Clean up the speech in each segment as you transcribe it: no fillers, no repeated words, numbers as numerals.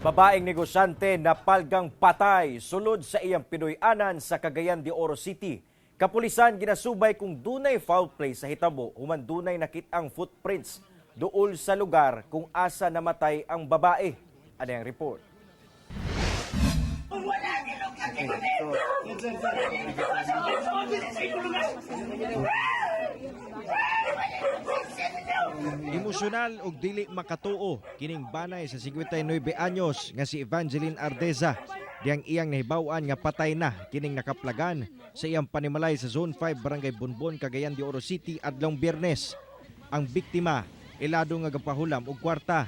Babaeng negosyante napalgang patay sulod sa iyang Pinoy-anan sa Cagayan de Oro City. Kapulisan ginasubay kung dunay foul play sa hitabo human dunay nakit-ang footprints duol sa lugar kung asa namatay ang babae. Ano ang report? Emosyonal ug dili makatuo kining banay sa 59 anyos nga si Evangeline Ardeza diyang iyang nahibaw-an nga patay na kining nakaplagan sa iyang panimalay sa Zone 5, Barangay Bonbon, Cagayan de Oro City adlong Biyernes. Ang biktima ilado nga gapahulam og kwarta.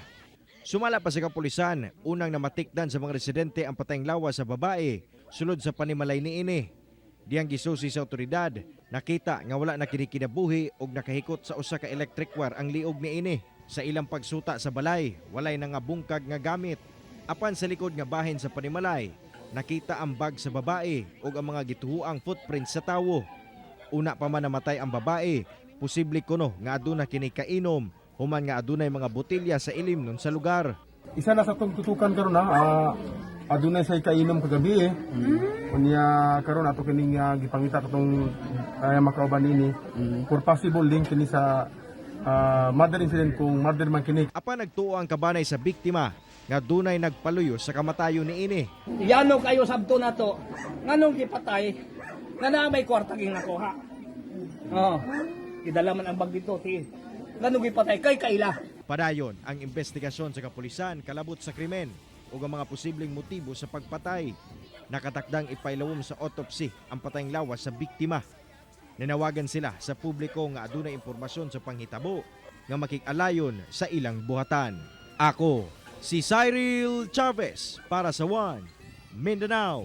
Sumala pa sa kapulisan, unang namatikdan sa mga residente ang patayng lawas sa babae sulod sa panimalay niini. Diyang gisusi sa otoridad, nakita nga wala na kini kinabuhi og nakahikot sa usa ka electric wire ang liog niini. Sa ilang pagsuta sa balay, walay nangabungkag nga gamit. Apan sa likod nga bahin sa panimalay, nakita ang bag sa babae ug ang mga gituhuang footprints sa tawo. Una pa man namatay ang babae, posible kuno nga aduna kini kainom human nga adunay mga botelya sa ilimnon sa lugar. Isa na sa atong tutukan karon na adunay say kainom kagabi eh. Unya karon ato kining gipangita katong makauban nini for possible link kini sa murder incident, kung murder man kini. Apan nagtuo ang kabanay sa biktima nga dunay nagpaluyo sa kamatayon niini. Yano kayo sabto na to. Nganong gipatay? Nga naa may kwarta ging nakuha. Oh. Gidala man ang bag dito ti. Nganong gipatay kay kaila? Padayon ang investigasyon sa kapulisan kalabot sa krimen ug ang mga posibleng motibo sa pagpatay. Nakatakdang ipailawom sa autopsy ang patayng lawas sa biktima. Nanawagan sila sa publiko nga adunay impormasyon sa panghitabo nga makig-alayon sa ilang buhatan. Ako, si Cyril Chavez para sa One Mindanao.